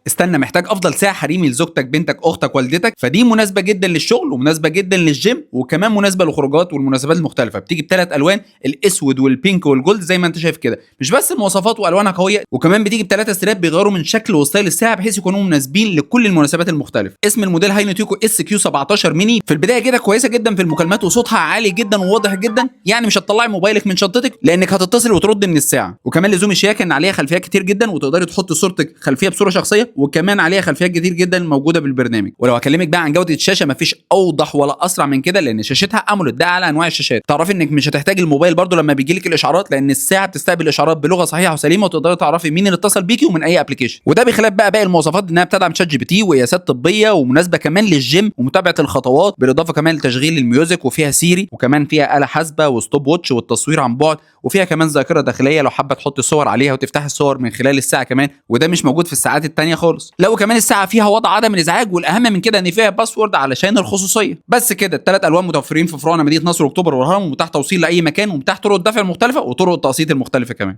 استنى، محتاج افضل ساعة حريمي لزوجتك، بنتك، اختك، والدتك، فدي مناسبة جدا للشغل ومناسبة جدا للجيم وكمان مناسبة للخروجات والمناسبات المختلفة. بتيجي بثلاث الوان، الاسود وال pink وال gold زي ما انت شايف كده. مش بس المواصفات والوانها قوية، وكمان بتيجي بثلاثة strap بيغيروا من شكل و style الساعة بحيث يكونوا مناسبين لكل المناسبات المختلفة. اسم الموديل هاينوتيكو SQ 17 ميني. في البداية كده كويسة جدا في المكالمات وصوتها عالي جدا وواضح جدا، يعني مش هتطلعي موبايلك من شنطتك لانك هتتصل وترد من الساعة. وكمان لزوم الشياكه ان عليها خلفيات كتير جدا وتقدري تحطي صورتك خلفية بصورة شخصية، وكمان عليها خلفيات كتير جدا موجودة بالبرنامج. ولو هكلمك بقى عن جوده الشاشة، مفيش اوضح ولا اسرع من كده، لان شاشتها AMOLED، ده اعلى انواع الشاشات. تعرفي انك مش هتحتاجي الموبايل برضو لما بيجي لك الاشعارات، لان الساعة بتستقبل الاشعارات بلغه صحيحه وسليمه، وتقدري تعرفي مين اللي اتصل بيكي ومن اي application. وده بخلاف بقى باقي المواصفات، انها بتدعم ChatGPT وقياسات طبية ومناسبة كمان للجيم ومتابعة الخطوات، بالاضافة كمان لتشغيل ال music، وفيها Siri، وكمان فيها آلة حاسبه و stopwatch والتصوير عن بعد، وفيها كمان ذاكره داخلية لو حابة تحطي صور عليها وتفتحي الصور من خلال الساعة كمان، وده مش موجود في الساعات التانية خالص. لو كمان الساعة فيها وضع عدم الازعاج، والاهم من كده ان فيها password علشان الخصوصية. بس كده الثلاث الوان متوفرين في فروعنا مدينة نصر واكتوبر والهرم، ومتاح توصيل لاي مكان، ومتاح طرق الدفع المختلفة وطرق التقسيط المختلفة كمان.